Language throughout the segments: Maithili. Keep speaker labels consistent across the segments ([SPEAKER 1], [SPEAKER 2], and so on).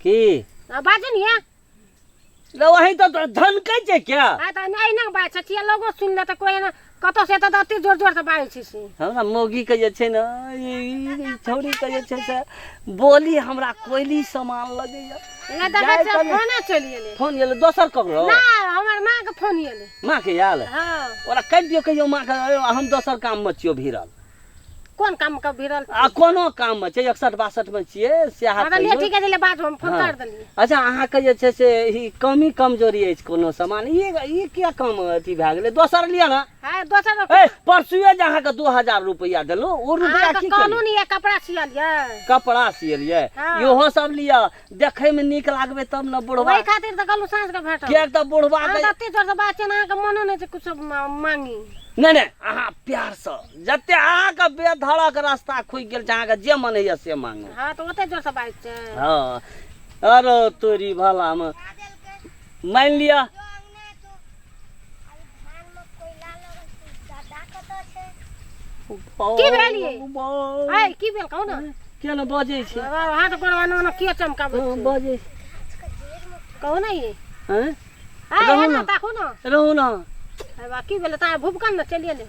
[SPEAKER 1] की
[SPEAKER 2] आ बाजू ने
[SPEAKER 1] रे वही तऽ धनकै छै क्या
[SPEAKER 2] आ तऽ नहि ने बाजै छै छियै लोगो सुनि ले तऽ कोइ ने कतौ से तऽ अति जोर जोर से बाजै छै से
[SPEAKER 1] हमरा मौगीके जे छै ने ई छौड़ीके जे छै से बोली हमरा कोयली समान लगैया
[SPEAKER 2] नहि देखै
[SPEAKER 1] जाइ
[SPEAKER 2] छियै
[SPEAKER 1] कनी-
[SPEAKER 2] फोने चलि गेलै
[SPEAKER 1] फोन एलै दोसर ककरो
[SPEAKER 2] नहि हमर माँ के फोन एलै
[SPEAKER 1] माँके आयल
[SPEAKER 2] हँ
[SPEAKER 1] ओकरा कहि दियौ कहियौ माँके हम दोसर काममे छियौ भिड़ल
[SPEAKER 2] कोन काम के भिड़ल
[SPEAKER 1] आ कोनो काममे छै 61 62 मे छियै सएह
[SPEAKER 2] हँ तऽ
[SPEAKER 1] कहियौ।
[SPEAKER 2] ठीक है बात हम फोन
[SPEAKER 1] हँ।
[SPEAKER 2] कर देलियै
[SPEAKER 1] अच्छा अहाँके जे छै से ई कमी कमजोरी अछि कोनो सामान ई ई किया कम अथी भए गेलै दोसर लिअ ने
[SPEAKER 2] है दोसर
[SPEAKER 1] ए परसुए जे अहाँके 2000 रुपैआ देलहुँ ओ रुपैआ
[SPEAKER 2] अहाँके
[SPEAKER 1] की
[SPEAKER 2] कानून
[SPEAKER 1] केलियै
[SPEAKER 2] ये कपड़ा सियलियै
[SPEAKER 1] कपड़ा सियलियै
[SPEAKER 2] हँ।
[SPEAKER 1] इहो सब लिअ देखैमे नीक लागबै तब ने बुढ़बा
[SPEAKER 2] ओहि खातिर तऽ कहलहुँ साँझ के भेटब
[SPEAKER 1] किएक तऽ बुढ़बा
[SPEAKER 2] अहाँ
[SPEAKER 1] के
[SPEAKER 2] तऽ एते जोर से बात छै ने अहाँके मनो नहि छै कुछो मांगी
[SPEAKER 1] नहि नहि अहाँ प्यारसँ जते अहाँके बेधड़क रास्ता खुजि गेल छै अहाँके जे मन होइए से मांगू
[SPEAKER 2] हँ तऽ ओते जोर से बाजै छै
[SPEAKER 1] हँ अरे तोरी भलामे मानि लिअ
[SPEAKER 2] की भेल ये? ऐ की भेल कहू ने
[SPEAKER 1] किया ने बजै छै
[SPEAKER 2] हाथ गोड़ एना ओना किया चमकाबै
[SPEAKER 1] हँ,
[SPEAKER 2] छी
[SPEAKER 1] बजै
[SPEAKER 2] कहू ने ये
[SPEAKER 1] हँ
[SPEAKER 2] ऐ
[SPEAKER 1] रहू
[SPEAKER 2] एना
[SPEAKER 1] ने।
[SPEAKER 2] ताकू ने
[SPEAKER 1] रहू ने
[SPEAKER 2] हे बा की भेलै तऽ भुभकन ने चलि गेलै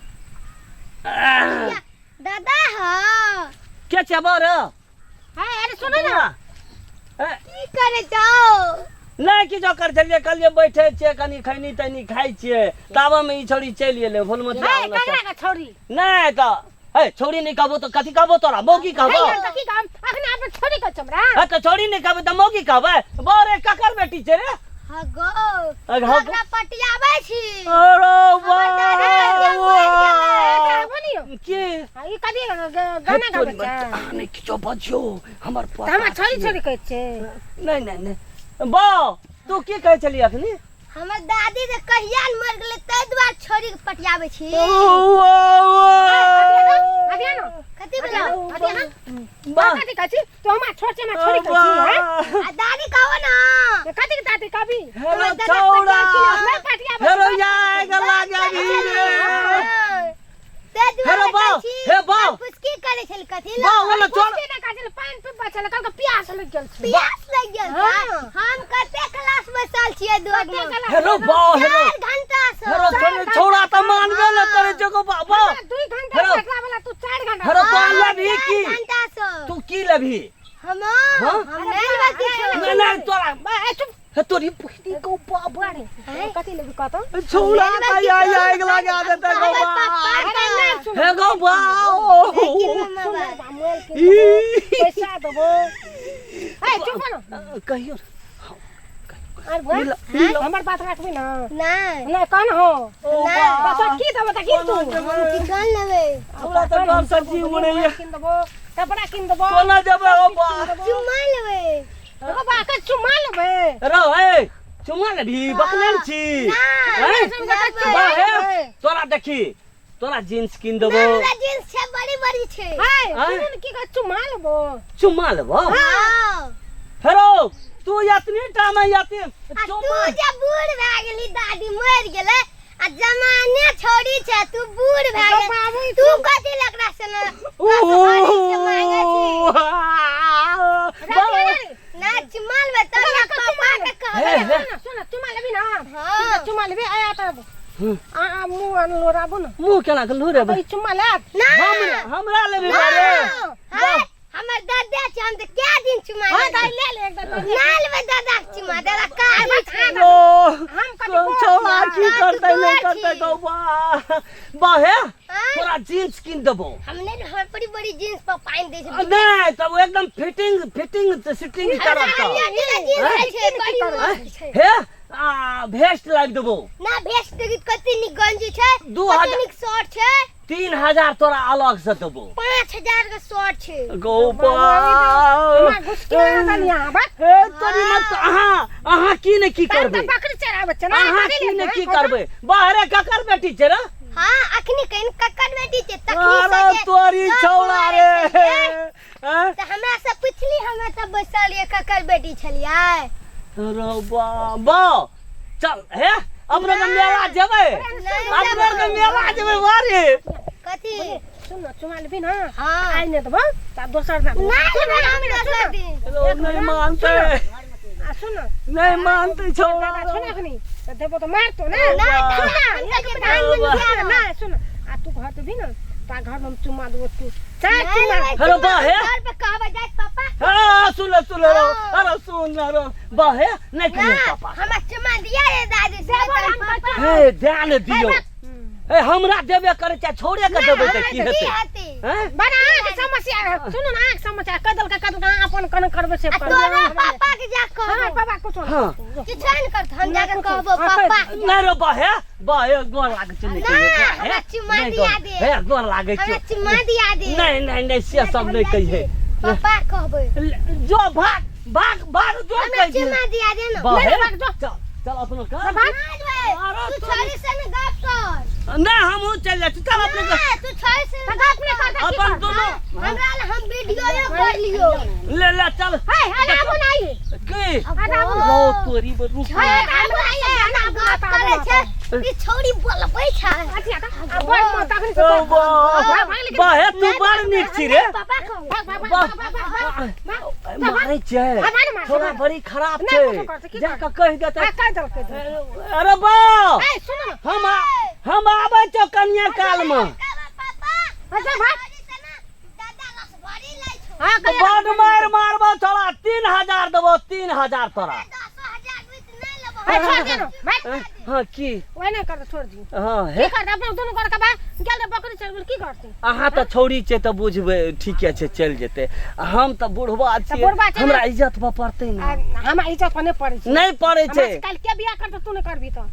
[SPEAKER 1] आह,
[SPEAKER 3] दादा हाँ
[SPEAKER 1] के छै बर
[SPEAKER 2] हे अरे सुनू ने
[SPEAKER 1] ए,
[SPEAKER 3] की करे जाओ
[SPEAKER 1] नहि किछो कर छलियै कहलियै बैठे छियै कनि खैनी तैनी खाइ छियै ताबेमे ई छौड़ी चलि एलै फुलमतिया
[SPEAKER 2] हे
[SPEAKER 1] ओन्ने सँ।
[SPEAKER 2] ककरा के छौड़ी
[SPEAKER 1] नहि तऽ ए छौड़ी नहि कहबो तऽ कथी कहबो तोरा मौगी
[SPEAKER 2] हे
[SPEAKER 1] कहबो
[SPEAKER 2] यार तऽ की कहब अखने अपन छौड़ी के चमड़ा
[SPEAKER 1] हँ तऽ छौड़ी नहि कहबै तऽ मौगी कहबै बरे ककर बेटी छै रे
[SPEAKER 3] हाँ गो
[SPEAKER 1] अरे हँ गो।
[SPEAKER 3] ओकरा पटियाबै छी
[SPEAKER 1] अरे
[SPEAKER 3] हमर दादा
[SPEAKER 1] बा-
[SPEAKER 2] बनियो
[SPEAKER 1] के
[SPEAKER 2] ई कथी गाना गाबै छै
[SPEAKER 1] अहाँ नहि किछो बजियौ हमर
[SPEAKER 2] तऽ हमरा
[SPEAKER 1] पोता
[SPEAKER 2] छौड़ी
[SPEAKER 1] छियै।
[SPEAKER 2] छौड़ी कहै छै
[SPEAKER 1] नहि नहि नहि बा तू की कहै छली अखनी
[SPEAKER 3] हमर दादी जे कहिया ने मरि गेलै ताहि दुआरे छोड़ी के पटियाबै छी
[SPEAKER 2] हटिया ना
[SPEAKER 3] कथी भेलौ
[SPEAKER 2] हटिया ना
[SPEAKER 1] बा
[SPEAKER 2] कथी कहै छी तू हमरा छोड़ छै हमरा छोड़ी कहै छी हैं
[SPEAKER 3] आ दादी कहो ना
[SPEAKER 2] कथी के दादी कहबी
[SPEAKER 1] हेलो
[SPEAKER 3] दादा
[SPEAKER 1] छौड़ा
[SPEAKER 2] नहि पटियाबै
[SPEAKER 1] हेलो यार गला जाबी रे
[SPEAKER 3] ताहि दुआरे
[SPEAKER 1] हेलो बा
[SPEAKER 3] कहै छी
[SPEAKER 1] हे बा
[SPEAKER 3] फुसकी करै छल कथी
[SPEAKER 1] बा
[SPEAKER 3] लए
[SPEAKER 1] वाला चोर
[SPEAKER 2] कुछ नहि कहै छलै पानि पीबै छलै कहलकै प्यास लागि गेल छै
[SPEAKER 3] प्यास लागि गेल
[SPEAKER 2] हाँ।
[SPEAKER 3] छै हम कते क्लास बैसल छियै दुआर मे
[SPEAKER 1] हेलो बा हेलो
[SPEAKER 3] 4 घंटा से
[SPEAKER 1] हेलो छोड़ी छौड़ा त मानबे न करे छै गो बा बा
[SPEAKER 2] 2 घंटा
[SPEAKER 1] हेलो।
[SPEAKER 2] बैठला वाला तू 4 घंटा
[SPEAKER 1] हेलो तो लेबही की
[SPEAKER 3] घंटा से
[SPEAKER 1] तू की लेबही
[SPEAKER 3] हम
[SPEAKER 1] हाँ?
[SPEAKER 3] हम नहि लेबै किछो
[SPEAKER 1] नहीं नहीं तोरा
[SPEAKER 2] बा ए चुप
[SPEAKER 1] हे तोरी पुष्टि को बाबा
[SPEAKER 2] रे कथी लेबी कहत
[SPEAKER 1] छौड़ा त आइ आइ लगा देते गो बा
[SPEAKER 2] अरे नहि सुन
[SPEAKER 1] हे गो बा
[SPEAKER 2] सुन मोबाइल किन देबो पैसा देबो ए चुप न
[SPEAKER 1] कहियो
[SPEAKER 2] अरे बुआ हमर बात राखबी ना
[SPEAKER 3] नहि
[SPEAKER 2] नहि कौन हो
[SPEAKER 3] नहि
[SPEAKER 2] बस की देबो त की तू
[SPEAKER 3] हम किछो नहि लेबै
[SPEAKER 1] हमरा तऽ डर से जीव उड़ैया
[SPEAKER 2] किन देबो कपड़ा किन देबो
[SPEAKER 1] कोना जेबै ओ बा
[SPEAKER 3] चुम्मा लेबै
[SPEAKER 2] ओ बा के चुमा लेबै
[SPEAKER 1] रौ ए चुमा लेबही बकलेल छी हैं? बा हे तोरा देखी तोरा जींस किन देबो
[SPEAKER 3] हमरा जींस छै बड़ी बड़ी छै
[SPEAKER 2] हाय
[SPEAKER 1] आँय?
[SPEAKER 2] सुनू ने की कहै चुमा लेबो
[SPEAKER 1] चुमा लेबो
[SPEAKER 3] हाँ
[SPEAKER 1] हेरो तू एतनी टा में एतनी
[SPEAKER 3] आ तू
[SPEAKER 1] चुमा
[SPEAKER 3] जे बूढ़ भए गेली दादी मरि गेलै आ जमाने छोड़ी छै तू बूढ़ भए
[SPEAKER 2] तो
[SPEAKER 3] गेल
[SPEAKER 2] बाबू
[SPEAKER 3] तू कथी लकड़ा से न मांगे छी ना चुमा लेबै तब ना पापा के
[SPEAKER 1] हे,
[SPEAKER 3] कहबै
[SPEAKER 1] हे।
[SPEAKER 2] सुन सुन चुमा लेबी ना
[SPEAKER 3] हाँ
[SPEAKER 2] चुमा लेबी आया तब आ आ मुंह अन लोराबू ना
[SPEAKER 1] मुंह केना के लोरेबै
[SPEAKER 2] ई चुमा ले
[SPEAKER 3] ना
[SPEAKER 1] हमरा हमरा लेबी बारे
[SPEAKER 3] हाँ, हमर दादा छै हम तऽ कै दिन चुमा
[SPEAKER 2] हां
[SPEAKER 3] लेबै।
[SPEAKER 2] दाई ले ले एक दाई
[SPEAKER 3] ना लेबै दादा के चुमा दादा कारी छै
[SPEAKER 1] ओ
[SPEAKER 2] हम कथी
[SPEAKER 1] छौड़ा की करतै नहि
[SPEAKER 3] तू
[SPEAKER 1] करतै
[SPEAKER 3] छी।
[SPEAKER 1] गौ बा बा हे
[SPEAKER 3] आँय?
[SPEAKER 1] तोरा जींस किन देबो
[SPEAKER 3] हम नहि हमर बड़ी बड़ी जींस पर पानि दै छै
[SPEAKER 1] नहि तब एकदम फिटिंग फिटिंग सिटिंग करत तऽ
[SPEAKER 3] जींस छै बड़ी मस्त छै
[SPEAKER 1] हे आ भेस्ट लाबि देबो
[SPEAKER 3] ना भेस्ट देखी कते नीक गंजी छै
[SPEAKER 1] दू
[SPEAKER 3] कते
[SPEAKER 1] हजार-
[SPEAKER 3] नीक शर्ट छै
[SPEAKER 1] 3000 तोरा अलग से देबो
[SPEAKER 3] 5000 के शर्ट छै
[SPEAKER 1] गौ बा
[SPEAKER 2] हमरा घुसकी ना तनी यहाँ बा
[SPEAKER 1] हे तोरी मत अहाँ अहाँ की ने की
[SPEAKER 2] तब
[SPEAKER 1] करबै
[SPEAKER 2] तऽ बकरी चराबै छै ना
[SPEAKER 1] अहाँ की ने की करबै बाहरे ककर बेटी छै रे
[SPEAKER 3] हाँ अखनी कहिन ककर बेटी छै तखनी
[SPEAKER 1] अरे
[SPEAKER 3] से जे
[SPEAKER 1] तोरी
[SPEAKER 3] गप
[SPEAKER 1] छौड़ा
[SPEAKER 3] मारै
[SPEAKER 1] रे
[SPEAKER 3] छलियै,
[SPEAKER 1] हैं?
[SPEAKER 3] तऽ हमरा से पुछली हमरा तऽ बैसल रहियै ककर बेटी छलियै
[SPEAKER 1] अरे बा बा चल हे अपना के मेला जेबै अपना के मेला जेबै बारे
[SPEAKER 3] कथी
[SPEAKER 2] सुन न चुमा लेबी ना
[SPEAKER 3] हाँ
[SPEAKER 2] आइ नहि देबो तऽ दोसर ना
[SPEAKER 3] नहीं लेबै हम दोसर दिन
[SPEAKER 1] हेलो नहीं मानते
[SPEAKER 2] सुन ना।
[SPEAKER 1] नहि मानतै छौड़ा।
[SPEAKER 2] दादा सुन अखनी तऽ देबो तऽ मारतो ना।
[SPEAKER 3] ना,
[SPEAKER 2] सुन ना,
[SPEAKER 3] हम
[SPEAKER 2] एक
[SPEAKER 3] तऽ
[SPEAKER 2] मिनट,
[SPEAKER 3] धान
[SPEAKER 2] सुन
[SPEAKER 3] मंगिया
[SPEAKER 2] ना, सुन आ तू घर देबही ना ता घर में हम चुम्मा देबो तू चाहे चुम्मा।
[SPEAKER 1] हेलो, बा हे।
[SPEAKER 3] घर पे कहबै जाय पापा।
[SPEAKER 1] हाँ, सुन ले, सुन ले रो। अरे सुन ले रो बाहे, नहीं कहियो
[SPEAKER 3] ना
[SPEAKER 1] पापा।
[SPEAKER 3] हमरा चुम्मा दिया रे दादी से
[SPEAKER 2] देबो हम
[SPEAKER 3] पापा।
[SPEAKER 1] हे, ध्यान दियो। हे, हमरा देबे करे चाहे छोड़े के देबे त की
[SPEAKER 3] की
[SPEAKER 1] हेतै?
[SPEAKER 3] हेतै?
[SPEAKER 1] हैं?
[SPEAKER 2] बड़ा अहाँके समस्या है। सुनू ना, अहाँके समस्या कह देलकै, कह देलकै, अहाँ अपन कन करबै से
[SPEAKER 3] आ
[SPEAKER 2] करबै।
[SPEAKER 3] तोरा पापा के जा
[SPEAKER 2] हाँ
[SPEAKER 3] कहबो।
[SPEAKER 2] पापा कुछो
[SPEAKER 1] हाँ।
[SPEAKER 3] किछो नहि करत, हम जाके
[SPEAKER 2] ना,
[SPEAKER 3] कहबो
[SPEAKER 2] कुछो। हाँ,
[SPEAKER 3] पापा।
[SPEAKER 1] नहीं रो बाहे, बाहे गोर लागै छै, नहीं
[SPEAKER 3] ना,
[SPEAKER 1] कहियो बाहे।
[SPEAKER 3] हमरा चुम्मा
[SPEAKER 1] नहीं
[SPEAKER 3] दिया
[SPEAKER 1] गोर-
[SPEAKER 3] दे।
[SPEAKER 1] हे, गोर लागै
[SPEAKER 3] हमरा
[SPEAKER 1] छै।
[SPEAKER 3] चुम्मा दिया दे।
[SPEAKER 1] नहीं नहीं नहीं, से सब नहीं कहिए।
[SPEAKER 3] पापा कहबै।
[SPEAKER 1] जो भाग भाग भाग जो
[SPEAKER 3] हमरा
[SPEAKER 1] कहि दियो।
[SPEAKER 3] चुम्मा दिया दे ना।
[SPEAKER 1] बाहे
[SPEAKER 2] नहीं, भाग जो।
[SPEAKER 1] चल चल अपनो कर।
[SPEAKER 2] भाग।
[SPEAKER 1] अरे
[SPEAKER 3] तू
[SPEAKER 1] तोरी-
[SPEAKER 3] छोरी से न गप कर।
[SPEAKER 1] ना, हमहूँ चल जाइ छी, चल अपने कर।
[SPEAKER 3] ना, तू छोरी से न
[SPEAKER 2] तऽ गप नहि कर, तऽ की
[SPEAKER 1] अपन
[SPEAKER 2] कर?
[SPEAKER 1] दुनू
[SPEAKER 3] हमरा ला हम वीडियो कर लियो।
[SPEAKER 1] ले ले चल।
[SPEAKER 2] हे, अरे आबू ना आई।
[SPEAKER 1] की
[SPEAKER 2] अरे आबू ना।
[SPEAKER 1] रो तोरी में रुक।
[SPEAKER 2] हे, आबू ना आई,
[SPEAKER 3] ना
[SPEAKER 2] आबू ना,
[SPEAKER 3] गप
[SPEAKER 2] आबू
[SPEAKER 3] करे
[SPEAKER 2] ना।
[SPEAKER 3] छै ई छौरी बोलबै छै।
[SPEAKER 2] अथी आता, आ बड़ मत अखनी से
[SPEAKER 1] ओ
[SPEAKER 2] बड़-
[SPEAKER 1] बा-
[SPEAKER 2] भाग, भाग लेकिन।
[SPEAKER 1] बाहे, तू बड़ नीक छी रे।
[SPEAKER 3] पापा कहबै।
[SPEAKER 2] भाग, भाग, भाग,
[SPEAKER 1] वाह।
[SPEAKER 2] भाग, भाग, भाग, भाग।
[SPEAKER 1] मारै छै।
[SPEAKER 2] हाँ, मार, मार,
[SPEAKER 1] थोड़ा
[SPEAKER 2] मार।
[SPEAKER 1] बड़ी खराब
[SPEAKER 2] नहि,
[SPEAKER 1] छै।
[SPEAKER 2] कुछो करतै, की
[SPEAKER 1] जा कऽ कहि देतै।
[SPEAKER 2] आ, कहि देलकै, देलकै।
[SPEAKER 1] अरे बा,
[SPEAKER 2] ए, सुन ना।
[SPEAKER 1] हम आबै छौ कनिया काल मे।
[SPEAKER 3] पापा
[SPEAKER 2] अच्छा, भाग।
[SPEAKER 3] छोरी से ना दादा रसभरी लै छौ।
[SPEAKER 2] हाँ, कहिया
[SPEAKER 1] बड मारि मारबो छोड़ा, 3000 देबो, 3000 तोरा।
[SPEAKER 3] 10,000 बीत नहि लेबो।
[SPEAKER 2] ए, छोड़ दे ना, भाग।
[SPEAKER 1] हाँ, की?
[SPEAKER 2] ओहि नहि करतै, छोड़ दियौ।
[SPEAKER 1] हाँ हे।
[SPEAKER 2] की करतै अपना दुनू गोरे के बा गेल रहे बकरी चरबै, की करतै?
[SPEAKER 1] अहाँ तऽ छौड़ी छै तऽ बुझबै, ठीके छै, चलि जेतै। आ हम तऽ बुढ़बा छियै,
[SPEAKER 2] बुढ़बा छै ने।
[SPEAKER 1] हमरा इज्जत पर पड़तै
[SPEAKER 2] आ,
[SPEAKER 1] ने।
[SPEAKER 2] हमरा इज्जत पर नहि पड़ै छै।
[SPEAKER 1] नहि पड़ै
[SPEAKER 2] हमरा
[SPEAKER 1] छै।
[SPEAKER 2] से काल्हि के बियाह करतै, तू नहि करबही तऽ।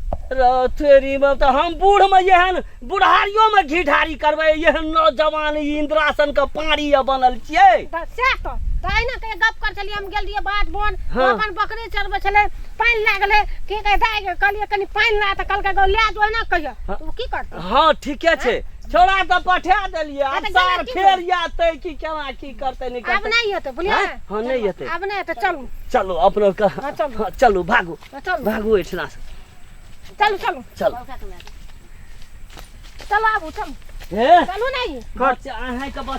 [SPEAKER 1] थेरी मे तऽ हम बूढ़ मे एहन बुढ़ारियो मे घी ढारी करबै, एहन नौजवान ई इंदिरासन के पारी बनल छियै।
[SPEAKER 2] तऽ सएह तऽ तऽ अहिना कहियो गप करै छलियै, हम गेल रहियै बाध बन।
[SPEAKER 1] हाँ।
[SPEAKER 2] अपन बकरी चरबै छलै, पानि लागलै, की कहै दाइ गे, कहलियै कनि पानि ला, तऽ कहलकै गौ लए जो, एना कहियो
[SPEAKER 1] हाँ।
[SPEAKER 2] तऽ ओ की करतै?
[SPEAKER 1] हँ, ठीके छै, छौड़ा तऽ पठा देलियै।
[SPEAKER 2] हाँ,
[SPEAKER 1] आब
[SPEAKER 2] तऽ
[SPEAKER 1] सार
[SPEAKER 2] गेलै की
[SPEAKER 1] फेर आतै कि केना की करतै नहि
[SPEAKER 2] आब
[SPEAKER 1] करतै।
[SPEAKER 2] नहि हेतै, बुझलियै?
[SPEAKER 1] हाँ? हाँ, नहि हेतै।
[SPEAKER 2] आब नहि हेतै, चलू।
[SPEAKER 1] चलू अपनो के।
[SPEAKER 2] हाँ, चलू।
[SPEAKER 1] हाँ, चलू भागू।
[SPEAKER 2] हाँ, चलू।
[SPEAKER 1] भागू एहिठिना से।
[SPEAKER 2] चलू चलू।
[SPEAKER 1] चलू।
[SPEAKER 2] चलू, आबू, चलू।
[SPEAKER 1] हे।
[SPEAKER 2] चलू नहि।
[SPEAKER 1] बच्चा अहाँके।